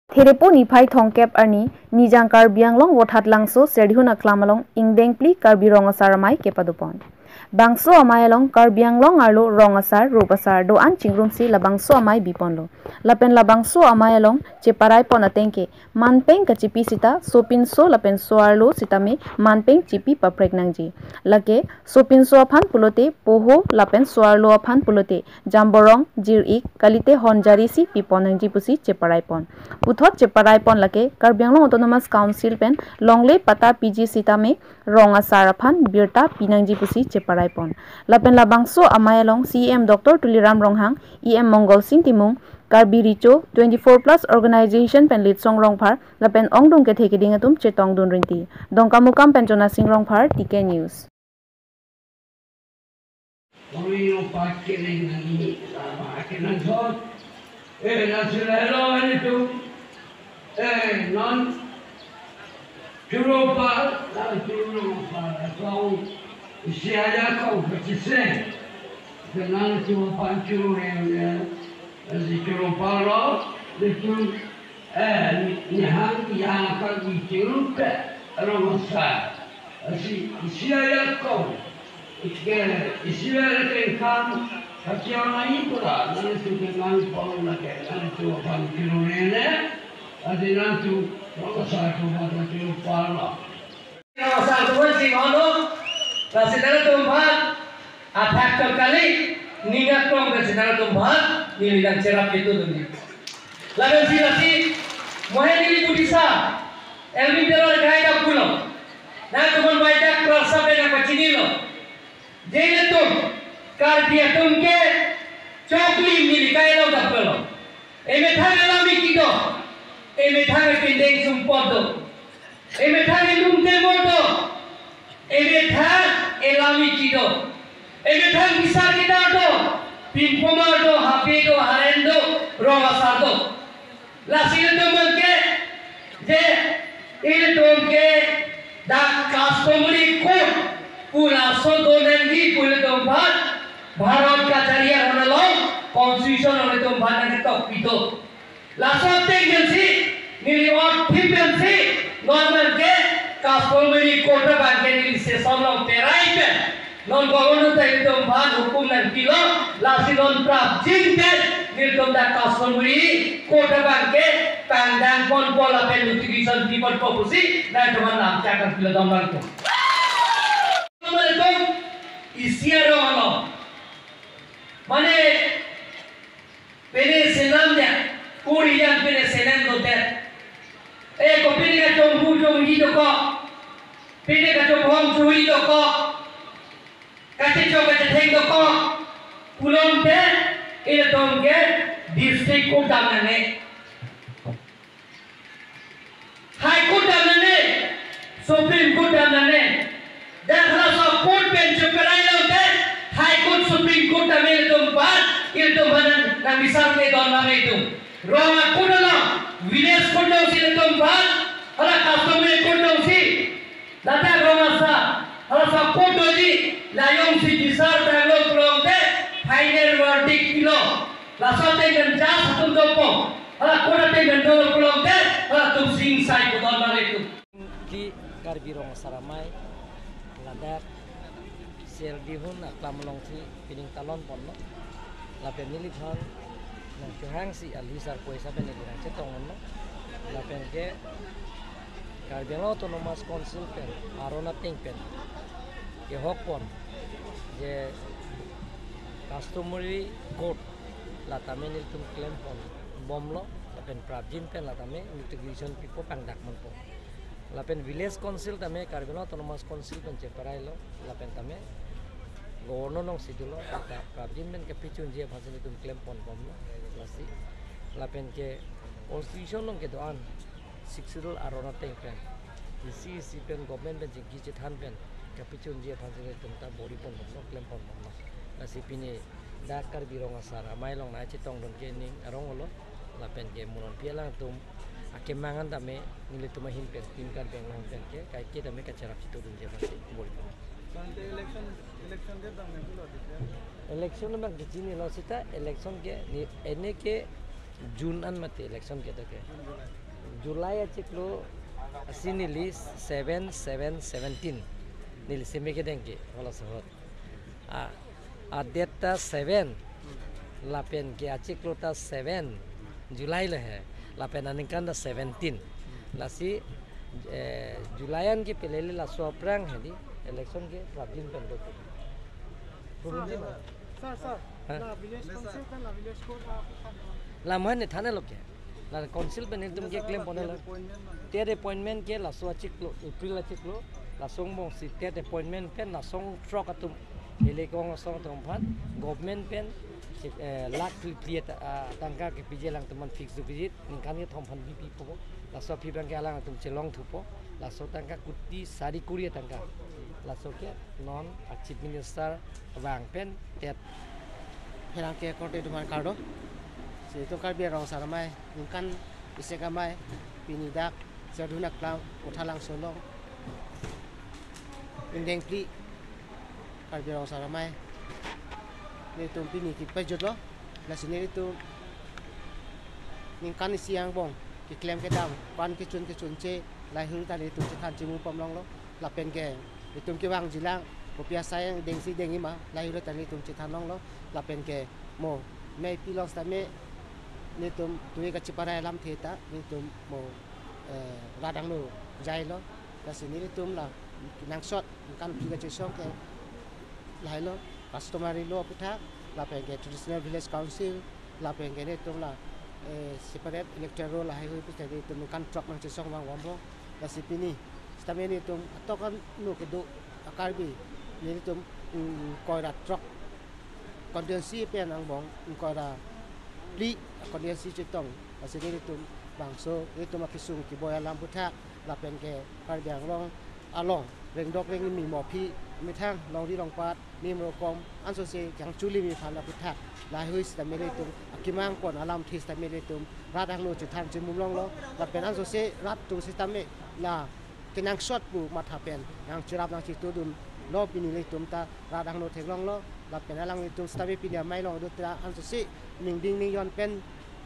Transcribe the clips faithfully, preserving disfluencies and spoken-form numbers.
Therepo niphai thomkep arni, Nijang Karbi Anglong Vothatlangso Serdihun Aklam along ingdeng phli Karbi Rong Asar Amei kepadopon. Bangso amei along Karbi Anglong arlo rong asar, rup asar do-an chingrumsi labangso amei biponlo. Lapen labangso amei along cheparaipon ateng ke manpeng kachipi sita sopinso lapen so-arlo sitame manpeng chipi paprek nangji. Lake sopinso aphan pulote poho lapen so-arlo aphan pulote jamborong, jir-ik, kalite honjari si pipon nangji pusi cheparaipon. Puthot cheparaipon lake Karbi Anglong Autonomous Council pen longle patta piji sitame rong asar aphan birta pinangji pusi cheparaipon. Lapen labangso amei along C E M Doctor Tuliram Ronghang, E M Mongol Sing Timung, Karbi Recho twenty-four plus organization pen Litsong Rongphar lapen ongdung kethe keding atum chetongdun rinti. Dongkamukam pen Jona Sing Rongphar, T K News. Kami yung pakiring ng, ah, pakiring ng God. Eh, nasi lalo ito. Eh, non. Churupa, ah, churupa, kau siaya kau kecise. Kenal cuma pancur yang, eh, si churupa lo, itu, eh, ni, ni hang yang akan dicurup ke, rong asar. Si, siaya kau. Ike, isi lere kengkang, kachia mai pura, nang suke nang pau lake, nang tu aphan kirurene, adi nang tu, rong asar tu mata tu pala. Rong asar tu pun si ono, lasi nangtum aphan, athak tu kali, ninga krong lasi nangtum aphan, neli nangcherap itu dun. Lalu si lasi, mohen neli budisa, Elvin Teror kai da pulo. Nangtum aphan baita krasa pen nangpachinilo. Je ilitum, Karbi atum ke choklim neli kailong daplo. Emethang alam iki do. Emethang epindeng sumpot do. Emethang elum temor do. Emethang alam iki do. Emethang bisar kedar do. Pinpomar do, hape do, haren do, rong asar do. Lasi ilitum ke, je ilitum ke dak customary code pu laso do nangji pu ilitum aphan Bharat kachari arlo constitution ilitum aphan nangtok pito. Laso ateng pensi neli ot thim pensi non abangke customary code abangke neli session along perai pen non governor ta ilitum aphan hukum nangpilo, lasi non prapjin pen nelitum dak customary code abangke pangdang ponpo lapen notification pipon po pusi nangtum aphan lam chakang pilo dong bangtum. Mane isi arong along, mane pine senam dia, kuri yang pine senem do det. Eh, ko pine kachonghu chonghi dokok, pine kachonghong chonghi dokok, kachechok kachetheng dokok pulote, ilitum ke district code dam nangne. High Court dam nangne, Supreme Court dam nangne. Dak halaso court pen cheperai lote, High Court, Supreme Court dam ilitum aphan, ilitum aphan nang, nangbisar le don nangne itum. Rong a-court along, village court jongsi ilitum aphan, hala customary court jongsi, ladak rong asar, halaso court doji, la jongsi bisar tanglo pulote, final verdict pilo. Laso ateng pen judge atum dopo. Hala court ateng pen dolo pulote, halatum singsai pudon bang itum. Ki Karbi Rong Asar Amei, ladak Serdihun Aklam alongsi pining talon ponlo. Lapen neliphan nangkehang si alhi sar poisa pen neli nangchetong ponlo. Lapen ke Karbi Anglong Autonomous Council pen, aron ateng pen kehok pon, je customary court la tame nelitum klem pon bomlo, lapen prapjin pen la tame notification pipo pangdak ponpo. Lapen village council tame Karbi Anglong Autonomous Council pen cheparailo, lapen tame governor alongsi dolo, ta prapjin pen kapachunji aphansi nelitum klem pon bomlo, lasi. Lapen ke constitution along kedo-an, Sixth Schedule aron ateng pen, isi isi pen government pen chingki chethan pen kapachunji aphansi nelitum ta bor-i pon bomlo, klem pon bomlo. Lasi pini dak Karbi Rong Asar Amei along nangchetongdun ke ning arong olo, lapen ke mo non pi alangtum akemang an tame nelitum ahin pen, Team Karbi Anglong pen ke, kaike tame kacherap chitodunji aphansi bor-i pon. Bang ke election, election ke bang ke pulo dikhe. Election bang ke chinilo seta, election ke ne, ene ke June an mati election kedo ke. July achiklo asi neli seven seven seventeen. Neli simi kedeng ke, wala sohot. A, a date ta seven. Lapen ke achiklo ta seven July le he. Lapen aningkan ta seventeen. Lasi, eh, July an ke pelele laso aphrang hedi election ke prabin pen do. Sir, sir, sir. Hah? La village council kan la village court la aphan. La man ne thana lo ke. La council pen nelitum ke claim pon lo. Tet appointment ke laso achiklo, April achiklo. Laso angbong si tet appointment pen laso throk atum. Ele kong asong atum aphan government pen, eh, lakh phli phli ta, ah, tangka kepiji alangtum aphan fix deposit. Ningkan kethom aphan bipi po. Laso aphi abang ke alangtum chelong thupo. Laso tangka kuti sari kuri tangka. Laso ke non a Chief Minister abang pen tet. Pherangke korte atum aphan kardom. Si itum Karbi Rong Asar Amei, ningkan isek amei, pini dak, Serduna Klam, Kothalangso along, ingdeng phli, Karbi Rong Asar Amei. Nelitum pini kepajutlo, lasi nelitum ningkan isi angbong keklem kedam, pan kechun kechunche, lahei ta nelitum chethan chemu pamlonglo, lapen ke nelitum kevangjilang, kopi asai angdengsi dengji ma, lahei ta nelitum chethan longlo, lapen ke mo, mei pilong sitame, nelitum tui kacheparai alamthe ta, nelitum mo, eh, rat angno jailo, lasi nelitum la, nangsot, ningkan phli kachesong ke, lahailo, customary law aputhak, lapen ke traditional village council, lapen ke nelitum la, eh, separate electoral lahei hui pusi nelitum ningkan throk nangchesong vang vamlo, lasi pini, sitame nelitum atok ano kedo a Karbi, nelitum, mm, ingkoi ra throk constituency pen angbong, ingkoi ra phli constituency chetong, lasi nelitum bangso, nelitum akesung keboi alam aputhak, lapen ke Karbi Anglong along, rengdok rengmi mo aphi, methang, longri longpat, mim rokom, ansose kangchuli mi aphan aputhak, lahei sitame nelitum akemang pon alamthe sitame nelitum rat angno chethan chemum longlo, lapen ansose rat atum sitame la kenangsot pu matha pen nangcherap nangchetudunlo, pini nelitum ta rat angno theklonglo, lapen alanglitum sitame pini amei along do ta ansose ningding ningjon pen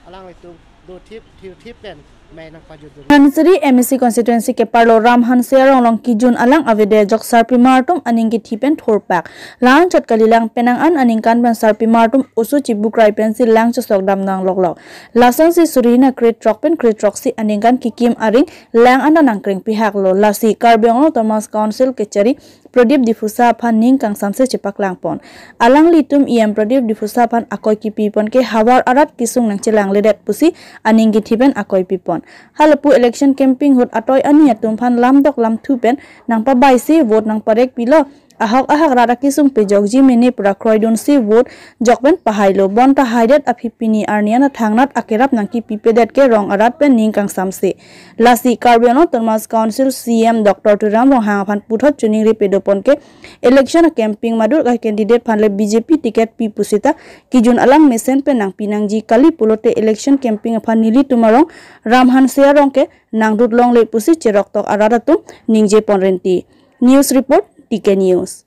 alanglitum do thip thir thip pen mei nangpajutdun. Dhansiri M A C constituency keparlo Ram Hanse arong along kejun alang avedet ajok sarpimar atum aning kithi pen thurpak. La-anchot kalilang penang an aningkan pen sarpimar atum oso chibukrai pensi lang chesok dam nangloklok. Lasonsi suri hini kre throk pen kre throksi aningkan kekim aring lang anta nangkreng pihaklo. Lasi Karbi Anglong Autonomous Council kechari Pradip Diphusa aphan ning kangsamse chepaklang pon. Alanglitum E M Pradip Diphusa aphan akoi kipi pon ke havar arat kesung nangchelangledet pusi aning kithi pen akoi pi pon. Halapu election campaign ahut atoi ani atum aphan lamdok lamthu pen nangpabaisi vote nangparek pilo. Ahok ahak rat akesung pejokji mene pura kroidunsi vote jok pen pahailo, bonta haidet aphi pini arni an thangnat akerap nangkipipedet ke rong arat pen ning kangsamse. Lasi Karbi Anglong Autonomous Council C E M Doctor Tuliram Ronghang aphan puthot choningri pedo pon ke election campaign madur ka candidate aphan le B J P ticket pi pusita kejun alang mesen pen nangpi nangji kali pulote election campaign aphan nelitum arong Ram Hanse arong ke nangdut longle pusi cheroktok arat atum ningje pon renti. News report, T K News.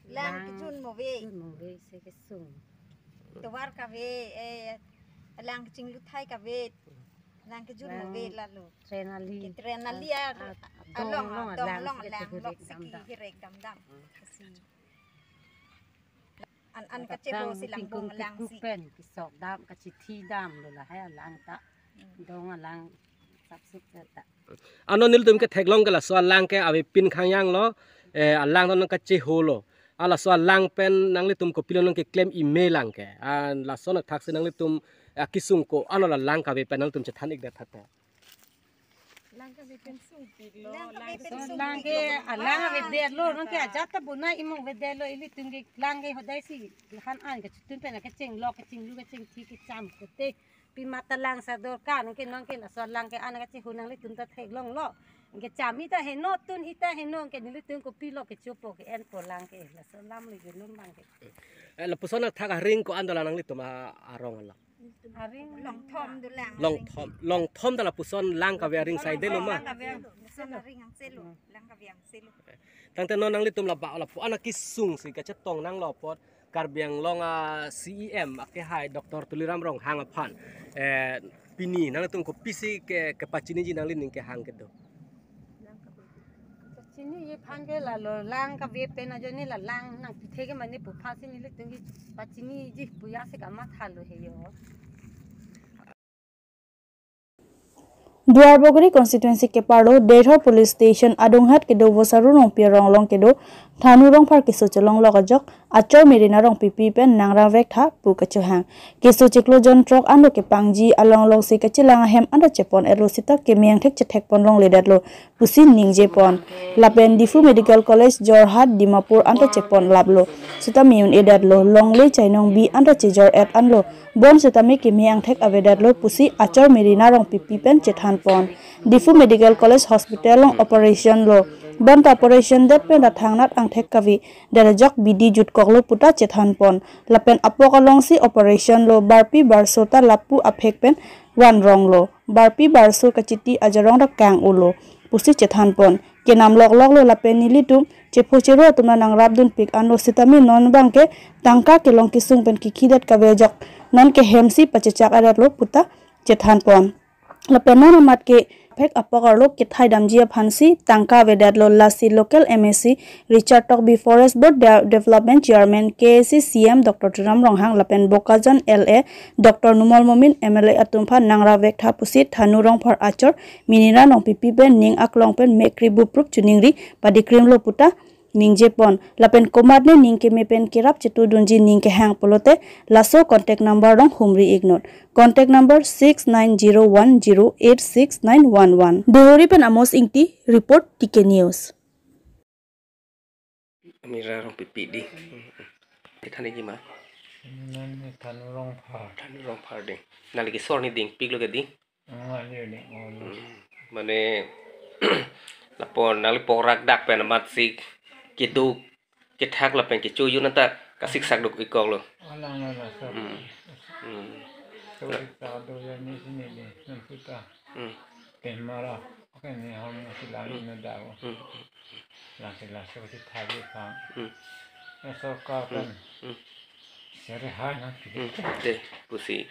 Lang kejun mo ave. Kejun mo ave, se kesung. Tovar kave, eh, lang kechingluthai kave. Lang kejun mo ave. Lang lalo. Tren ali. Ke tren ali a, ah, along, dong along, along, lang lok si kehirek damdam. Hmm. Kasi. An, an kacheho si lang bong lang si. Pen kesok dam, kachethi damlo lahai alang ta. Hmm. Dong alang sapsuk ta. Ano nelitum ketheklong ke laso alang ke avepin khangjanglo, eh, alang non kacheholo. A laso alang pen nanglitum kopilo nangkeklem ime lang ke. An laso athak si nanglitum, eh, akesung ko-an lo la lang kave pen nanglitum chethan-ikdet thakta. Lang kave pen sungpiklo, lang kave pen sungpiklo. Lang ke, alang avedetlo, nonke ajat ta bonai imong avedetlo, ilitum ke lang ke hodai si han an kachetun pen kachenglok, kachenglu, kachengthi, kacham kote. Pima ta lang sa dorkar, nonke, nonke laso lang ke an kacheho nanglitum ta theklonglo. Nonke cham ita heno, tun ita heno, nonke nelitum kopilo kechopo ke-enpo lang ke, laso alam le gelun lang ke. Eh, lapuson athak aring ko-an dolang nanglitum a, arong alang. Aring longthom dolang. Longthom, longthom ta lapuson lang kave aring saidelo ma. Lang kave angselo, lang kave angselo. Tangte non nanglitum la ba lapu-an akesung si kachetong nanglo apot. Karbi Anglong a-C E M akehai Doctor Tuliram Ronghang aphan, eh, pini nangtum kopisi ke, kepachiniji nanglining kehang kedo? Pachiniji aphan ke lalo lang kave pen ajoine la lang nangpithe ke mane pu aphansi nelitum kepachiniji pu jasi kamatha lo he jo. Duarbagori constituency keparlo Deithor Police Station adunghet kedo Vosaru Rongpi arong along kedo Thanu Rongphar keso chelonglok ajok achor Merina Rongpipi pen nangrap vektha pu kachohang. Keso chiklo jon throk anlo kepangji along alongsi kachelang ahem anta chepon-etlo seta keme angthek chethekpon longledetlo pusi ningjepon. Lapen Diphu Medical College, Jorhat, Dimapur anta chepon laplo seta me-un-edetlo, longle chainong bi anta chejor-et anlo, bonsitame keme angthek avedetlo pusi achor Merina Rongpipi pen chethanpon. Diphu Medical College Hospital along operation lo, bonta operation det pen ta thangnat angthek kavedet ajok bidi jutkoklo puta chethanpon. Lapen apok alongsi operation lo, barpi barso ta lapu aphek pen vanronglo, barpi barso kachiti ajarong ta kang-ulo pusi chethanpon. Kenam lokloklo lapen nelitum chepho chero atum ta nangrapdunpik anlo sitame non abangke tangka kelong kesung pen kikhidet kave ajok nonke hemsi pachechak-etlo puta chethanpon. Lapen non amat ke phek apok arlo kethai damji aphansi tangka avedetlo, lasi local M A C Richard Tokbi, Forest Board De-, Development Chairman, K A C C E M Doctor Tuliram Ronghang lapen Bokajan L A Doctor Numal Momin, M L A atum aphan nangrap vektha pusi Thanu Rongphar achor Merina Rongpipi pen ning aklong pen mekri buprup choningri padikrimlo puta ningjepon. Lapen komatne ning keme pen kerap chetudunji ning kehang pulote laso contact number along humri-iknon. Contact number six nine zero one zero eight six nine one one. Deithor pen Amos Ingti, report T K News. Merina Rongpipi di. Kita ni gimana? Nang ni Thanu Rongphar. Thanu Rongphar di. Nangli kesor ni dingpiklo ke di? Nang ni ding, oh, Hmm. Mane lapu nangli pok rakdak pen amatsi kedo kethak lapen kecho-un anta kasiksak duk-ikoklo. Alang alang sa. Hmm. Hmm. So, ta do ya ni sini ni, nang kita. Hmm. Temara, oke ni hal mo sila ni Hmm. na daw. Hmm. Lang sila so si thagi pa. Hmm. Na so ka Hmm. kan. Hmm. Sere hai na Hmm. Te, pusi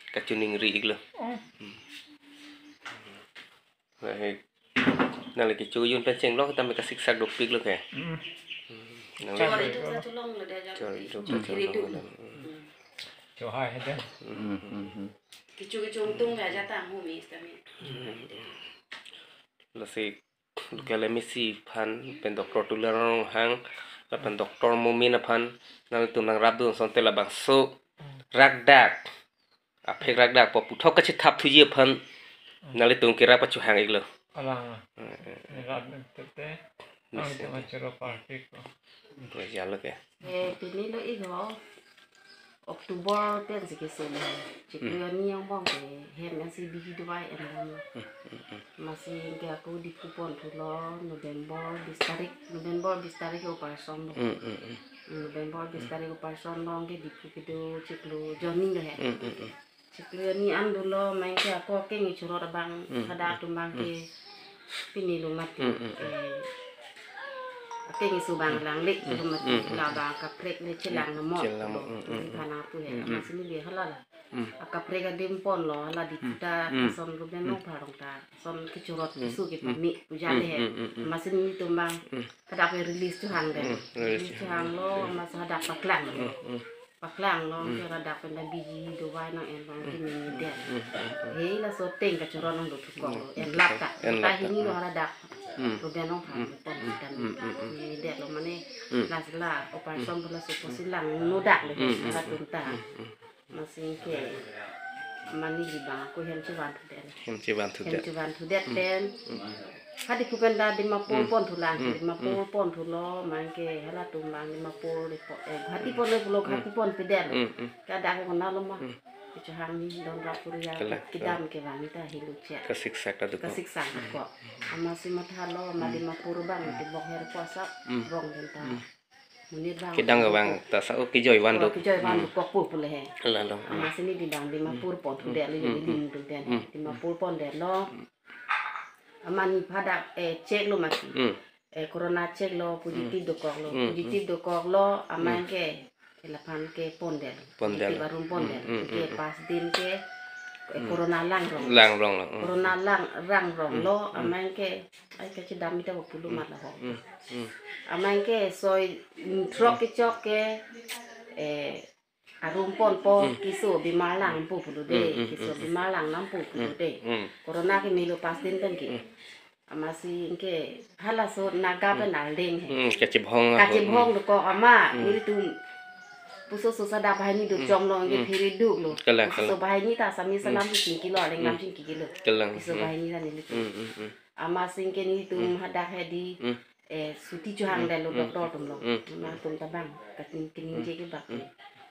kachoningri-iklo. Oh. Hmm. Hai. Nangli kecho-un pen chenglok tame kasiksak dopiklo ke. Hmm. Hmm. Nangli Chor itu sa cholonglo dia jam Chor itu. itu, Hmm. chor Kiri itu. itu. Hmm. Cho hai hai deh. Hmm. Hmm, hmm, hmm. Kecho kecho untung ya jatang humi kami. Hmm. Lasi local M A C aphan pen Doctor Tuliram Ronghang lapen Doctor Momin aphan nangtum nangrapdun asonte labangso rakdak, aphek rakdak pu puthot kachethap thuji aphan nangtum kerap kachohang-iklo. Alang. Hmm, hmm. Ni rat tete. Nisi. Ang itu macam apa ko. Ko jalo ke. Eh, pini lo iho. October pen si keso lo. Chiklo Hmm. ani angbong ke hem ansi bidi dovai enbom. Hmm, hmm, hmm. Amatsi ke ako Diphu ponthulo November bis tarik, November bis tarik operation lo. Hmm, hmm, hmm. November bis Hmm. tarik operation lo ke Diphu kedo chiklo joining lo he. Hmm, hmm, hmm. Chiklo ani an dolo, main ke ako akeng churot abang Hmm, hadak hmm, atum abang hmm. ke pini lo mati. Hmm, hmm, hmm. Eh, akeng isu abang Hmm. lang le, Hmm. churot mati Hmm, hmm, la hmm. abang kaprek le chelang Hmm. na mo Chelang, lo. hmm, hmm, Ini hmm. khana pu he, Hmm, hmm. amatsi neli hala la. Hmm. Akaprek adim ponlo, hala di Hmm. puta, Hmm. son lo ben Hmm. lo parong ta, son kechurot Hmm. isu ke Hmm. pami, puja Hmm, le he. hmm, hmm, hmm. Amatsi nelitum abang, Hmm. hadak ke release chohang de. Hmm. Release Release chohang. chohang lo, Hmm. amatsi hadak paklang. Hmm, hmm. Paklang lo, Hmm. ke hadak pen ta bidi dovai nang enbom Hmm. ke ningjedet. Hmm, hmm, hmm. He laso ateng kachurot nang dothukok lo, Hmm. enlap ta. Enlap ta. Tahini lo Hmm. hadak. Hmm. Lo ben lo Hmm. phan pon Hmm. kita Hmm. Hmm. Hmm. ningjedet lo mane Hmm. las la operation Hmm. bola so Hmm. posi lang nodak le Hmm. Hmm. halatum ta. Hmm. Hmm. Amatsi ke mane di abang ako hem chevanthudet. Hem chevanthudet. Hem chevanthudet Hmm. pen. Hmm. Hadi kupen ta Dimapur Hmm. ponthulang, Hmm. Dimapur Hmm. ponthulo, main ke halatum abang Dimapur di po, eh, Guwahati Hmm. ponlo pulo, Hmm. Guwahati ponpedet. Hmm. Hmm. Kada ke kona lo ma. Hmm. Kechohang ni don rapur ya, Kala, kedam kala. ke abang ta hilu chet. Kasiksak ta dokok. Kasiksak Hmm. dokok. Amatsi mathalo, ma Hmm. Dimapur abang, Hmm. di bok her kuasa, Hmm. rong den ta. Hmm. Monit abang Kedang dokok. abang ta sa, oh, kejoi van Oh, dok. kejoi van Hmm. dokok pu pule he. Lalo. Amatsi neli abang Dimapur Hmm. ponthudet lo, Hmm. jadi Hmm. lindung den. Hmm. Dimapur pondetlo. Hmm. Amat ni hadak, eh, check lo mati. Hmm. Eh, corona check lo, Hmm. positive dokok lo. Hmm. Positive dokok lo, amat Hmm. ke Ke laphan ke pondel. Pondel. Negative arum pondel. Hmm, hmm, Ke hmm, hmm. Pas din ke, eh, Hmm. corona langrong. Langrong lo. Hmm. Corona lang, langrong Hmm, lo, hmm. amang ke, ai kachedam ita ba pulo Hmm. mat lo ho. Hmm, hmm. Amang ke soi, mm, throk kechok ke, eh, arum ponpo, Hmm. keso bimar langpo pulo de, Hmm, hmm, keso hmm, hmm. bimar lang nampo pulo Hmm, de. hmm. Corona ke melo pas din pen ke. Hmm. Amatsi ke halaso Naga pen Hmm. aling he. Hmm, kachibhong ahut. Kachibhong Hmm. dokok ama, Hmm. nelitum puso sosa dak banghini duk Hmm. chom lo, ke Hmm. phiri duk lo. Kalang, Puso kalang. banghini ta sami Hmm. salam chingki lo, aling Hmm. nam chingki lo. Kalang. Puso Hmm. banghini ta nelitum. Hmm, hmm, hmm. Amatsi ke nelitum Hmm. hadak hedi, Hmm. eh, suti chohang Hmm. delo Hmm. doktor atum lo. Hmm. Ama atum ta bang, kating kining Hmm. je ke bak. Hmm.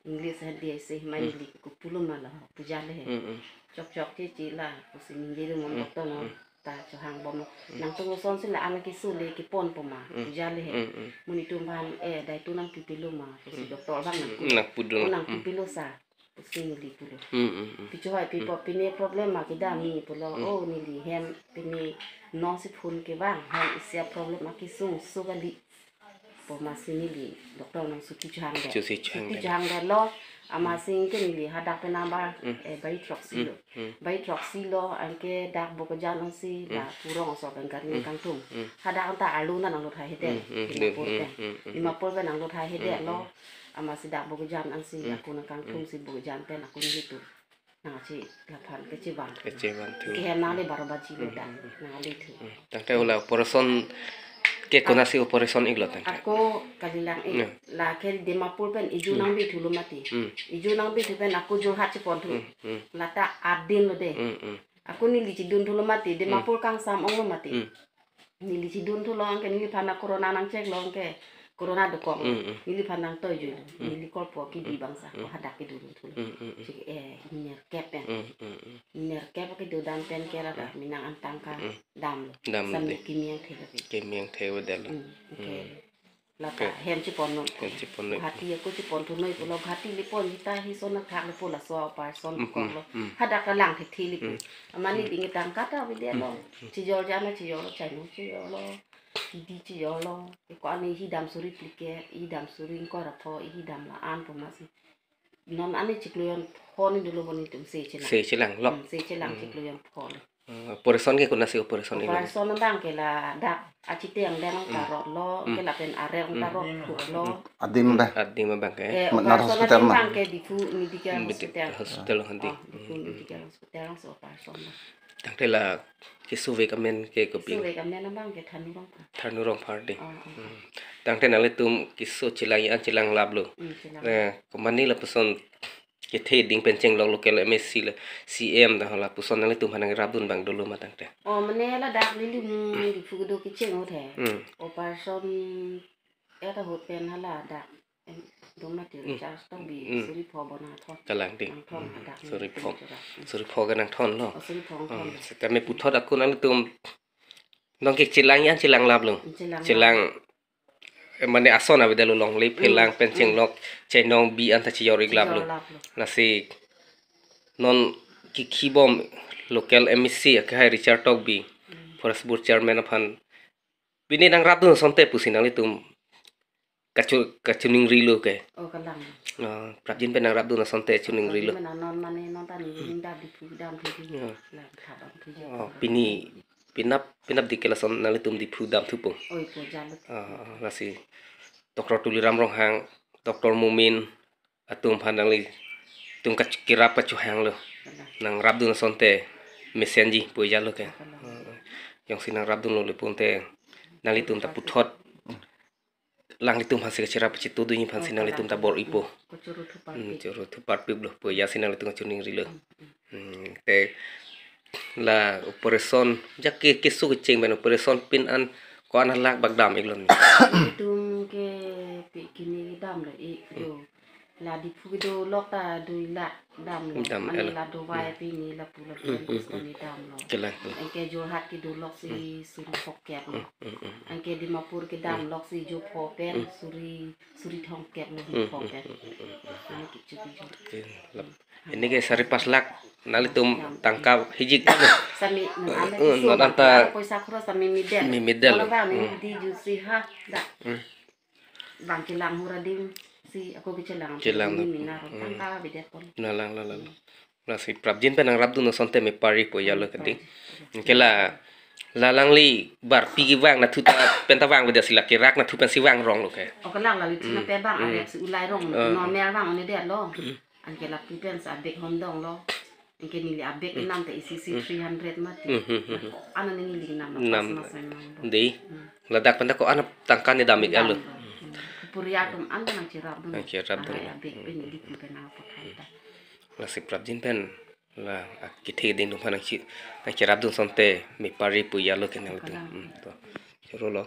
English hedi ase, Hmm. mani lik kupulum ma lo, puja le he. Hmm, hmm. Chok chok che che la, pusi ningje le mon Hmm. doktor no. Hmm. Ta chohang bom lo. Hmm. Nangtum osonsi la-an keso le keponpo ma, Hmm. puja le he. Hmm, hmm. Monit atum aphan, eh, dai tu nangpi pilo ma, pusi Hmm. doktor bang nang Hmm, pulo. nang pudo. Oh, nang Hmm. pipilo sa, pusi neli pulo. Hmm, hmm, hmm. Pi chehoi pi Hmm. po, pine problem ma kedam ni pulo. Hmm. Oh, neli hem pine nosi phone kevang, hem isi a-problem ma kesung so kali. Po amatsi neli doktor nang suti chohang det. Suti chohang Suti det. chohang det lo, amatsi ke neli hadak pen number, Hmm. eh, bai throksi Hmm. lo. Hmm. Bai throksi lo, anke dak Bokajan ansi Hmm. la Purong aso pen gari Hmm. kangthum. Hmm. Hadak anta arlo na nanglut hai hede. Hmm, hmm, Dimapur hmm, pen. hmm, hmm, hmm. Dimapur pen nanglut hai hede Hmm, lo. hmm. Amatsi dak Bokajan ansi Hmm. ako nang kangthum Hmm. si Bokajan pen ako nelitum. Nangsi laphan kachevang. Kachevang thu. Ke nang le baro baji lo Hmm, dak. hmm, hmm. Nang le thu. Hmm. Tangte ula operation ke konatsi operation iklo tangte. Ako kalilang ik. Hmm. La ke Dimapur pen iju Hmm. nangbi thu lo mati. Hmm. Iju nangbi thu pen ako Jorhat chepon thu. Hmm, hmm. Lata adin lo de. Hmm, hmm. Ako neli chedun thu lo mati, Hmm. Dimapur kangsam ong lo mati. Hmm. Neli chedun thu lo anke neliphan na corona nang check lo anke corona dokok lo. Hmm, hmm. Neliphan nang toi jui lo. Hmm. Neli kolpo kidi Hmm. bangsa, Hmm. ko hadak kedun thu lo. Hmm, hmm, hmm. Chik, eh, nerkep pen. Hmm, hmm, hmm. Nerkep kedo dam pen ke ra Hmm. mi nang an tangka Hmm. dam lo. Dam lo Sami de. Kimiang the lo ke. Kimiang the lo de lo. Hmm, oke. Hmm. Lata Oke. hem chepon non. Hem chepon non. Guwahati ako chepon thu noi pulo, Guwahati le pon hita hi son athak le po laso operation Hmm, kok lo. hmm, hmm. Hadak kalang the the le po. Hmm. Amani Hmm. dingi tangka ta bide lo. Hmm. Chijor jana chijor lo, chaino chijor lo. Kidi chijor lo. Ko ani hi dam suri plike, hi dam suri ingkoi ra pho, hi dam la-an po amatsi. Non ani chiklo jon pho ni dolo boni tum se chelang. Se chelang lo. Hmm, se chelang Hmm. chiklo jon pho ni. Hmm, operation ke konatsi operation iklo? Operation abang ke ladak achiteng deng Hmm. karot lo, Hmm. ke lapen arel Hmm. karot thuk lo. Hmm. Adim ba? Adim abang ke? Eh, Mat-, nar operation hospital adim ma? abang ke Diphu Medical Medi-, Hospital. hospital handi. Oh, Diphu Hmm. Medical Hospital so operation lo. Tangte la keso vek amen ke kopi? Keso vek amen abang ke Thanu Rongphar. Thanu Rongphar de. Oh, oh. Hmm. Tangte nanglitum keso chelang an chelang lap lo. Hmm, chelang. Eh, komani lapuson kethe ding pen chenglok local M A C le C M ta hala puson nanglitum aphan nangrapdun abang dolo ma tangte? Oh, mane ladak neli, hmm, Diphu kedo kecheng ahut he. Hmm. Operation et ahut pen hala dak. Em, dong mati Hmm. Richard Tokbi Hmm. suri pho bon nangthon. Kalang ding. Nangthon Hmm. hadak Suri neli pho. chura. Hmm. Suri pho ke nangthon lo. Oh, suri pho Hmm. nangthon. Setame puthot ako nanglitum nong ke chelang an chelang lap lo. Chelang Chelang lap. Eh, mane ason avedetlo longle Hmm. phelang pen Hmm. chenglok chenong bi anta chijor ik lap lo. Chijor lap lo. Lasi non kikhi bom local M A C akehai Richard Tokbi Hmm. Forest Board Chairman aphan pini nangrapdun asonte pusi nanglitum kachu-, kachiningri lo ke. Oh, kalang. Ah, prapjin pen nangrapdun asonte chiningri lo. Prapjin pen non mane non ta ni Hmm. ning dap Diphu dam thu di. Ya. Lang tha dam thu di. Oh, pini penap, penap di ke lason nanglitum Diphu dam thupo. Oi, po jalo. Ah, lasi Doctor Tuliram Ronghang, Doctor Momin atum aphan nanglitum kach-, kerap kachohang lo. Kalang. Nangrapdun asonte mesenji po jalo ke. Kalang. Ah, jongsi nangrapdun lo le ponte nanglitum ta puthot alanglitum aphansi kacherap chitudunji aphansi Oh, nanglitum ta kalang. bor-ipo. Ko choro thupar Hmm, pi. choro thupar pip lo. Po jasi nanglitum kachiningri lo. Hmm, hmm. Hmm, te la operation, jak ke keso kecheng pen operation pin an ko-an alak bak dam iklo ni? Itum ke pi kini dam lo ik jo. La Diphu kedo lok ta dui lak dam lo. Dam Mane elo. la dovai Hmm. pini lapu lapu Hmm, hmm, hmm. koni dam lo. Kalang. Anke Jorhat kedo lok si Hmm. suri phongkep lo. Hmm, hmm, hmm. Anke Dimapur kedam Hmm. lok si jo pho pen Hmm. suri, suri thomkep lo Hmm, pho hmm, pen. hmm, hmm, hmm. Mane kichu kichu. Oke, lap. Ini ke sari pas lak nanglitum Dam. tangka hijik. Sami non anda Eh, kisu non bang anta kilang poisa khoro sami midel. Mi midel. Kalau bang ni Hmm. di jusi ha dak. Hmm. Bang kilang hura ding. Si ako kechelang. Chelang. Ni mina ro, hmm, tangka avedet pon. Nalang, la, la, la. Lasi prapjin pen nangrapdun asonte mepari pu ya lo kedi. Kela, la alangli barpi kevang nathu ta pen ta vangvedet si la kerak nathu pensi vangrong lo ke. O kelang lali thina, hmm, pe bang, hmm, arep si ulai rong, eh, normal vang un-edet lo. Hmm. Anke lapu pen sa bag hom dong lo. Anke neli abag, hmm, inam ta isi isi, hmm, three hundred mati. Hmm, hmm, hmm, hmm. Ko-an neli inam lo, nam. Pas mas memang lo. Dei. Hmm. Ladak pen ta ko-an tangka ne dam-ik lo. Dam lo. Hmm. Puri atum an ta nangcherapdun. Nangcherapdun. Arai abag pen, hmm, neli pu pen nangpathai ta. Lasi prapjin pen la akethe ding atum aphan nangche-, nangcherapdun asonte mepari pu ya lo ke nangtum. Kalang. Hmm, to. Choro lo.